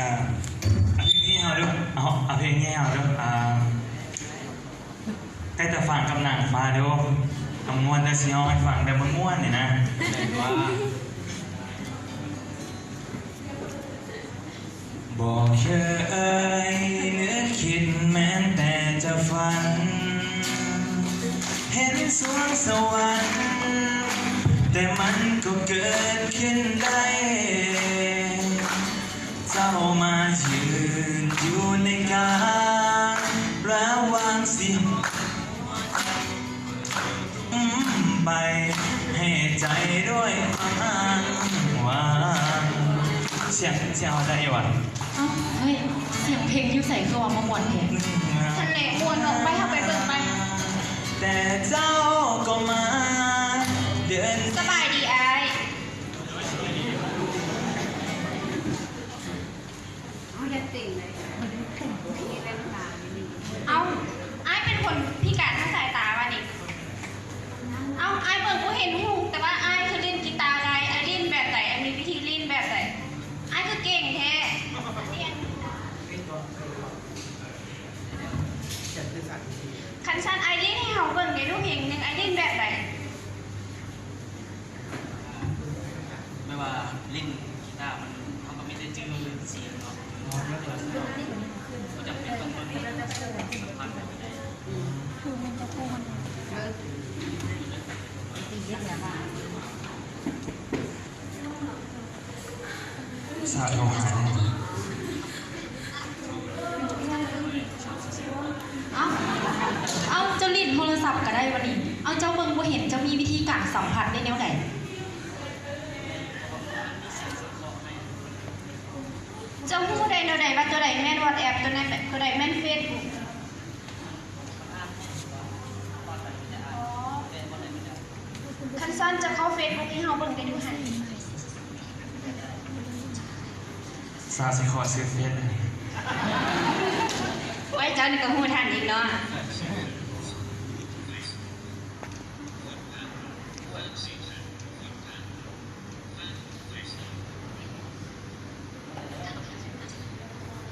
ເອົາເພງນີ້ເຮົາເດີ ເອົາ ເອົາເພງນີ້ເຮົາເດີ ອ່າ ໃກ້ຕາຟາງກັບນາງຟ້າເດີ ເອົາມ່ວນເດີ ຊິຮ້ອງໃຫ້ຟັງແບບມ່ວນໆ ນີ້ນະ. ບໍ່ເຄີຍນຶກຄິດແມ່ນແຕ່ຈະຝັນ ເຫັນສວງສະຫວັນ ແຕ່ມັນກໍເກີດຂຶ້ນໄດ້ ເຈົ້າມາຢືນຢູ່ໃນກາງລະຫວ່າງຊິ ໄປໃຫ້ໃຈດ້ວຍຄວາມອ້າງວ່າງ. ສຽງ ສຽງເຮົາໄດ້ຢູ່ຫວາ? ເອົ້າ ເຮີ້ຍ ສຽງເພງຢູ່ໃສຄືວ່າມາມ່ວນແທ້? ຫັ້ນແຫຼະ ມ່ວນເນາະ ໄປ ເຮົາໄປເບິ່ງໄປ. ແຕ່ເຈົ້າກໍມາເດີນ ສະບາຍດີອ້າຍ. ເອົາ ອ້າຍເປັນຄົນພິການທາງສາຍຕາຫວານີ້? ເອົ້າ ອ້າຍເບິ່ງບໍ່ເຫັນຫຸງ ແຕ່ວ່າອ້າຍຄືຫຼິ້ນກີຕາໄດ້ ອ້າຍຫຼິ້ນແບບໃດ? ອ້າຍມີວິທີຫຼິ້ນແບບໃດ? ອ້າຍຄືເກັ່ງແທ້. ຄັນຊັ້ນອ້າຍຫຼິ້ນໃຫ້ເຮົາເບິ່ງແດ່ດູ ເພງໜຶ່ງ ອ້າຍຫຼິ້ນແບບໃດ? ແບບວ່າຫຼິ້ນກີຕາມັນ ເຮົາກໍມີແຕ່ຈື່ສຽງເນາະ ບໍ່ຈຳເປັນຕ້ອງເບິ່ງສັມຜັດກໍໄດ້. ສາວໂທຫາແນ່. ເອົ້າ ເອົ້າ ເຈົ້າຫຼິ້ນໂທລະສັບກໍໄດ້ວະນີ້? ເອົ້າ ເຈົ້າເບິ່ງບໍ່ເຫັນ ເຈົ້າມີວິທີການສຳຜັດໄດ້ແນວໃດ? ເຈົ້າຮູ້ໄດ້ແນວໃດວ່າຕົວໃດແມ່ນວັອດແອັບ ຕົວໃດແມ່ນເຟສບຸກ? ອໍ ຄັນຊັ້ນເຈົ້າເຂົ້າເຟສບຸກໃຫ້ເຮົາເບິ່ງໄດ້ດູຫັ້ນ. ສາວຊິຂໍຊື້ເຟສ. ໂອ້ຍ ເຈົ້ານີ້ກໍຮູ້ທັນອີກເນາະ.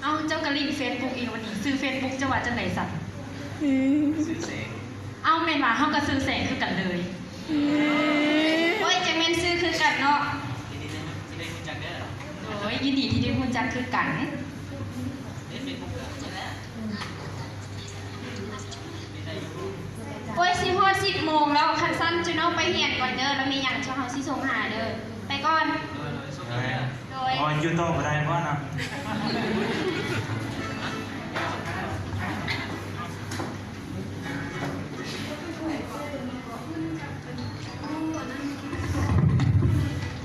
ເອົ້າ ເຈົ້າກໍຫຼິ້ນເຟສບຸກອີກວະນີ້ ຊື່ເຟສບຸກເຈົ້າວ່າຈັ່ງໃດຊັ້ນ? ຊື່ແສງ. ເອົ້າ ແມ່ນວ່າ ເຮົາກໍຊື່ແສງຄືກັນເລີຍ. ໂອ້ຍ ຈັ່ງແມ່ນຊື່ຄືກັນເນາະ. ໂອ້ຍ ຍິນດີທີ່ໄດ້ຮູ້ຈັກຄືກັນ. ໂອ້ຍ ຊິຮອດສິບໂມງແລ້ວ ຄັນຊັ້ນຈຸນ້ອງໄປຮຽນກ່ອນເດີ ແລ້ວມີຫຍັງເຮົາຊິສົ່ງຫາເດີ ໄປກ່ອນ. ໂດຍ ໂດຍ ໂດຍ. ໂອ້ຍ ຢູ່ຕໍ່ບໍ່ໄດ້ບໍ່ນະ? ໂ